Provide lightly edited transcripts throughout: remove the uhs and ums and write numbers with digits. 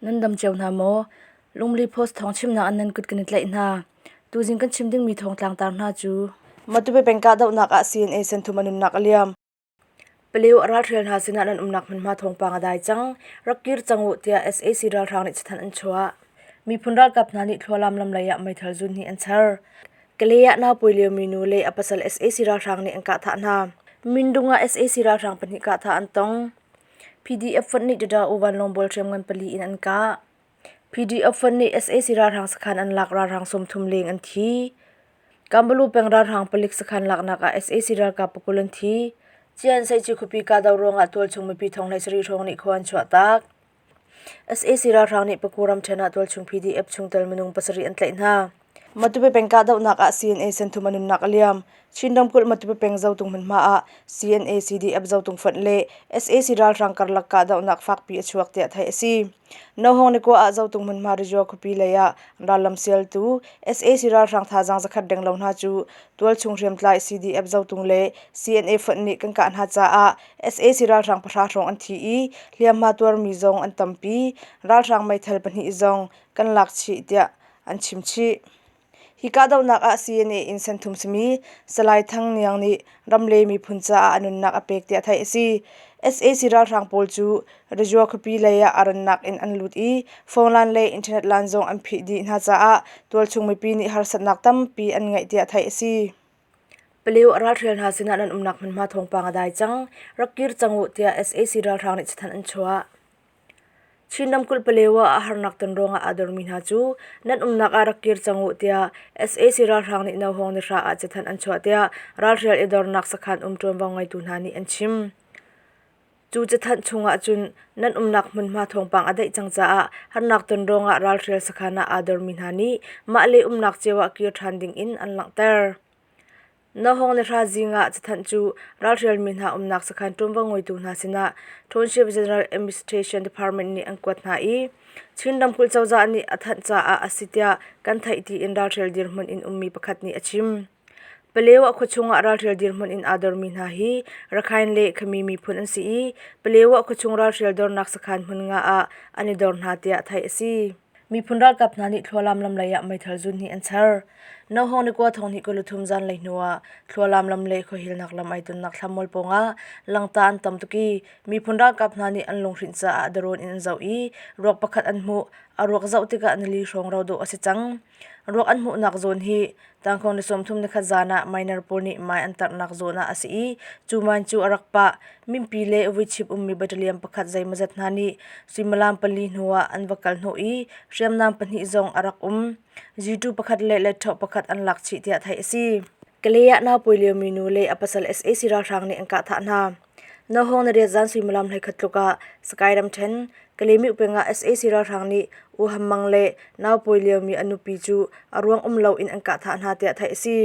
Nan dam cio hna maw? Lungli Post thawng chimnak ah nan kut kan i tlaih hna. Tuzing kan chim dingmi thawng tlangtar hna cu Matupi peng kahdohnak ah CNA senthum a nunnak a liam. Paleo a ralhrial hna sinah nan umnak hmunhma thawngpang a dai cang. Rak kir cang u tiah sac ralhrang nih cathanh an chuah. Miphun ralkap hna nih Thlualam lam lei ah meithal zun hnih an char. Kalay ah naupawi liomi nu le a pasal sac ralhrang nih an kahthah hna. Mindung ah sac ralhrang pahnih kahthah an tong. PDF fonh nih Dada U vanlawng bual hriamngan pali in an kah. PDF fonh nih sac ralhrang sakhan an lak ralhrang 30 leng an thi. Kambalu peng ralhrang palik sakhan laknak ah sac ralkap pakul an thi. Cian Seici khuapi kahdoh ruangah tualchung mipi thong hlei sarih hrawng nih khua an chuahtak. Sac ralhrang nih Paku ramṭhen ah tualchung PDF chungtel minung pasarih an tlaih hna. Matupi peng kahdohnak ah CNA senthum a nunnak a liam. Chin ramkulh Matupi peng Zotung hmunhma ah CNA CDF Zotung fonh le sac ralhrang karlak kahdohnak fakpi a chuak tiah theih a si. Nohawng nikua ah Zotung hmunhma Rizua khuapi lei ah rallam sialtu sac ralhrang thazaang zakhat renglo hna cu tualchung hriamtlai CDF Zotung le CNA fonh nih kan kah hna caah sac ralhrang pahra hrawng an thi i hliamhma tuarmi zong an tampi. Ralhrang meithal pahnih zong kan lak chih tiah an chim chih. Hi kahdohnak ah CNA in senthum simi Salai Thang Niang nih ram le miphun caah a nunnak a pek tiah theih a si. Sac ralhrang pawl cu Rizua khuapi lei ah a rannak in an lut i phone line le internet line zong an phih dih hna caah tualchung mipi nih harsatnak tampi an ngeih tiah theih a si. Paleo a ralhrial hna sinah nan umnak hmunhma thawngpang a dai cang. Rak kir cang u tiah sac ralhrang nih cathanh an chuah. Chin ramkulh Palewa ah harnak ton ruangah aa dormi hna cu nan umnak ah rak kir cang u tiah sac ralhrang nih Nohawng nihra ah cathanh an chuah tiah ralhrial i dornak sakhan um ṭuanvo ngeitu hna nih an chim. Cu cathanh chungah cun nan umnak hmunhma thawngpang a daih cang caah harnak ton ruangah ralhrial sakhan ah aa dormi hna nih mah le umnak cio ah kir ṭhan ding in an langhter. Nahawng le hra zing ah cathanh cu ralhrialmi hna umnak sakhan ṭuanvo ngeitu hna sinah Township General Administration Department nih an kuat hna i Chin ramkulh cozah nih a thanh caah a si tiah kan theih tiin ralhrial dirhmun in ummi pakhat nih a chim. Palewa khuachung ah ralhrial dirhmun in aa dormi hna hi Rakhine le Khami miphun an si i Palewa khuachung ralhrial dornak sakhan hmun nga ah an i dor hna tiah theih a si. Miphun ralkap hna nih Thlualam lam lei ah meithal zun hnih an char. Nohawng ni kua thong hnih kul le thum zanlei hnu ah Thlualam lam le khuahilnak lam ai tonnak thlammual pawngah langta an tam tuk i miphun ralkap hna nih an lunghrinh caah darawn in an zoh i ruak pakhat an hmuh. A ruak zoh tikah nili hrawng ro dawh a si cang. Ruak an hmuhnak zawn hi tangkhawng ni 30 nikhat zan ah miner pawl nih mai an tarhnak zawn ah a si i cu mine cu a rak pah. Mimpi le vuichip ummi battalion pakhat zeimawzat hna nih suimilam pali hnu ah an va kal hnawh i hriamnam pahnih zong a rak um. G2 pakhat le letṭhoh pakhat an lak chih tiah theih a si. Kalay ah naupawi liomi nu le a pasal sac ralhrang nih an kahthah hna. Nohawng na riat zan suimilam 11 tluk ah Sky ramṭhen, Kalay peng ah sac ralhrang nih U Ham Mang le naupawi liomi a nupi cu a ruang um loin an kahthah hna tiah theih a si.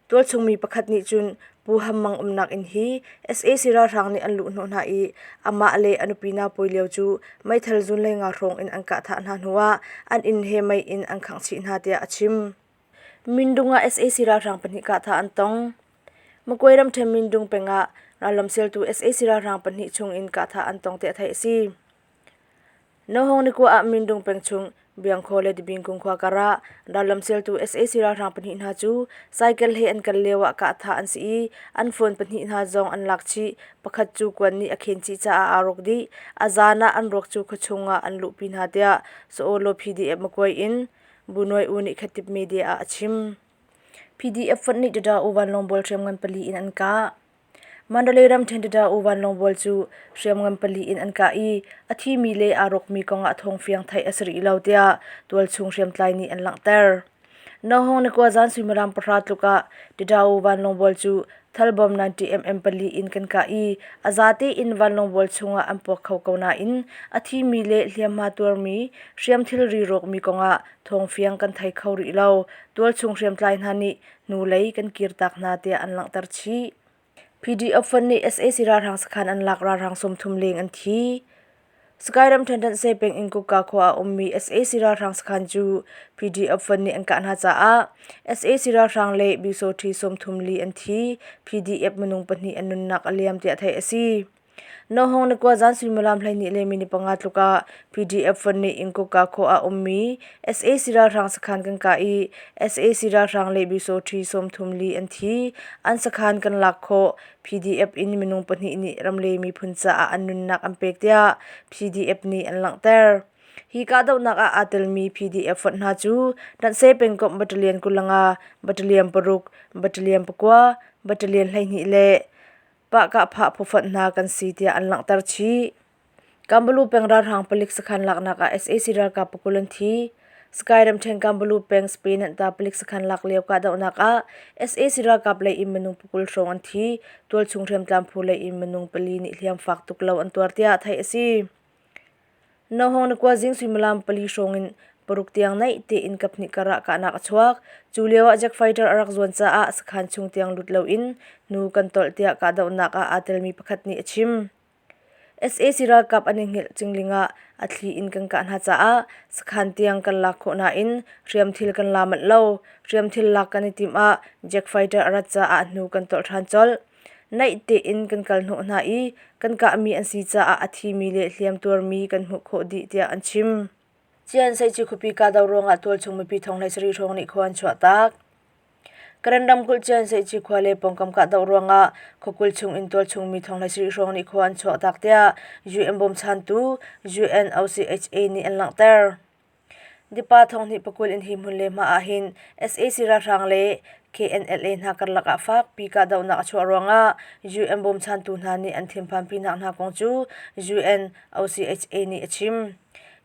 Tualchung mi pakhat nih cun Pu Ham Mang umnak inn hi sac ralhrang nih an luhhnawh hna i amah le a nupi naupawi lio cu meithal zun lei nga hrawng in an kahthah hna hnuah an inn he mei in an khangh chih hna tiah a chim. Mindung ah sac ralhrang pahnih kahthah an tong. Magway ramṭhen Mindung peng ah rallam sialtu sac ralhrang pahnih chung in kahthah an tong tiah theih a si. Nohawng nikua ah Mindung peng chung Biangkhaw le Dibingkung khua kar ah rallam sialtu sac ralhrang pahnih hna cu cycle he an kal lio ah kahthah an si i an phone pahnih hna zong an lak chih. Pakhat cu kuan nih a khen chih caah aa rawk dih. A zan ah an ruak cu khuachung ah an luhpi hna tiah Saw PDF Magway in Bunuai U nih Khatip Media ah a chim. PDF fonh nih Tada U vanlawng bual hriamngan pali in an kah. Mandalay ramṭhen Tada U vanlawng bual cu hriamngan pali in an kah i a thimi le aa rawkmi kongah thawngfiang theih a si rih lo tiah tualchung hriamtlai nih an langhter. Nohawng ni kua zan suimilam pahra tluk ah Tada U vanlawng bual cu thalbom 90mm pali in kan kah i a zate in vanlawng bual chungah an puak kho ko nain a thimi le hliamhma tuarmi hriam thilri rawkmi kongah thawngfiang kan thei kho rih lo. Tualchung hriamtlai hna nih hnulei kan kirtak hna tiah an langhter chih. PDF fund nih sac ralhrang sakhan an lak ralhrang 30 leng an thi. Sky ramṭhen Tanhse peng in Kuka khua ah ummi sac ralhrang sakhan cu PDF fund nih an kah hna caah sac ralhrang le Byusawṭhi 34 an thi, PDF minung pahnih an nunnak a liam tiah theih a si. Nohong ni kua zan suimilam 12 le minute panga tluk ah PDF fund nih Ingkukka khua ah ummi sac ralhrang sakhan kan kah i sac ralhrang le Byisoṭhi 34 an thi. An sakhan kan lak khawh. PDF in minung pahnih nih ram le miphun caah an nunnak an pek tiah PDF nih an langhter. Hi kahdohnak ah aa telmi PDF fonh hna cu Tanhse pengkomh Battalion 25, Battalion 6, Battalion 9, Battalion 12 le Pahkahphah phufonh hna kan si tiah an langhter chih. Kambalu peng ralhrang palik sakhan laknak ah sac ralkap pakul an thi. Sky ramṭhen Kambalu peng Spenanta palik sakhan lak lio kahdohnak ah sac ralkap lei in minung pakul hrawng an thi. Tualchung hriamtlam phu lei in minung pali nih hliam fak tuk lo an tuar tiah theih a si. Nohawng na kua zing suimilam pali hrawng in paruk tiang naih tein kaphnih kar ah kahnak a chuak. Cu lio ah jet fighter a rak zuan caah sakhan chung tiang lut loin hnu kan tolh tiah kahdohnak ah aa telmi pakhat nih a chim. Sac ralkap an i hngilh cingling ah a thli in kan kah hna caah sakhan tiang kan lak khawh nain hriamthil kan la manh lo. Hriamthil lak kan i timh ah jet fighter a rat caah hnu kan tolh ṭhan colh. Naih tein kan kal hnawh hna i kan kahmi an si caah a thimi le hliamtuarmi kan hmuh khawh dih tiah an chim. Cianseici khuapi kahdoh ruangah tualchung mipi thong 17 hrawng nih khua an chuahtak. Karen ramkulh Cianseici khua le pawngkam kahdoh ruangah khuakulh chung in tualchung mi thong 17 hrawng nih khua an chuahtak tiah UN bawmchantu UNOCHA nih an langhter. Dipa thong hnih pakul in hi hmun le hma ah hin sac ralhrang le KNLA hna karlak ah fakpi kahdohnak a chuah ruangah UN bawmchantu hna nih an thinphanpinak hna kong cu UNOCHA nih a chim.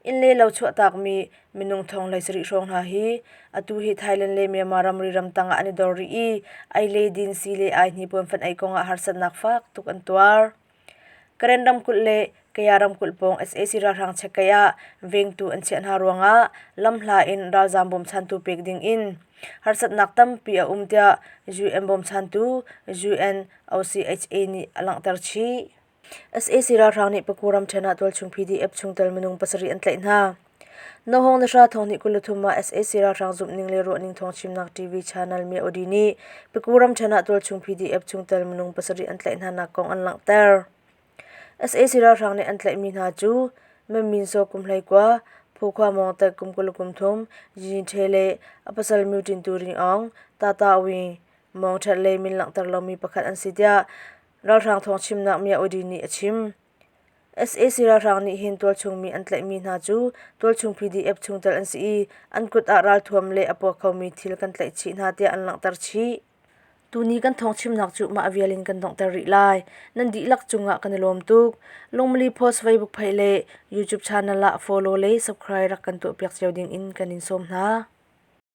Inn le lo chuahtakmi minung thong 17 hrawng hna hi atu hi Thailand le Myanmar ramri ramtang ah an i dor rih i ei le din si le ai hnipuan fan ei kong ah harsatnak fak tuk an tuar. Karen ramkulh le Kaya ramkulh pawng sac ralhrang chekkei ah vengtu an chiah hna ruangah lamhla in ralzaam bawmchantu pek ding in harsatnak tampi a um tiah UN bawmchantu UNOCHA nih a langhter chih. Sac ralhrang nih Paku ramṭhen ah tualchung PDF chungtel minung pasarih an tlaih hna. Nohawng Nahra thong hnih 23 ah sac ralhrang zumhning le ruahning thawng chimnak TV channel Myaodi nih Paku ramṭhen ah tualchung PDF chungtel minung pasarih an tlaih hnanak kong an langhter. Sac ralhrang nih an tlaihmi hna cu Memmin Saw kum 19, Phu Khua Mawng Tek kum 23, Yin Htwe le a pasal Myu Tin Tu Ring Aung, Tata Win, Mawng Hthet le min langhter lomi pakhat an si tiah ralhrang thawng chimnak Myaodi nih a chim. Sac ralhrang nih hin tualchung mi an tlaihmi hna cu tualchung PDF chungtel an si i an kut ah ralthuam le a puak khomi thil kan tlaih chih hna tiah an langhter chih. Tuni kan thawng chimnak cu mah vial in kan donghter rih lai. Nan dihlak cungah kan i lawm tuk. Lungmali Post Facebook page le YouTube channel ah follow le subscribe rak kan tuahpiak cio ding in kan in sawm hna.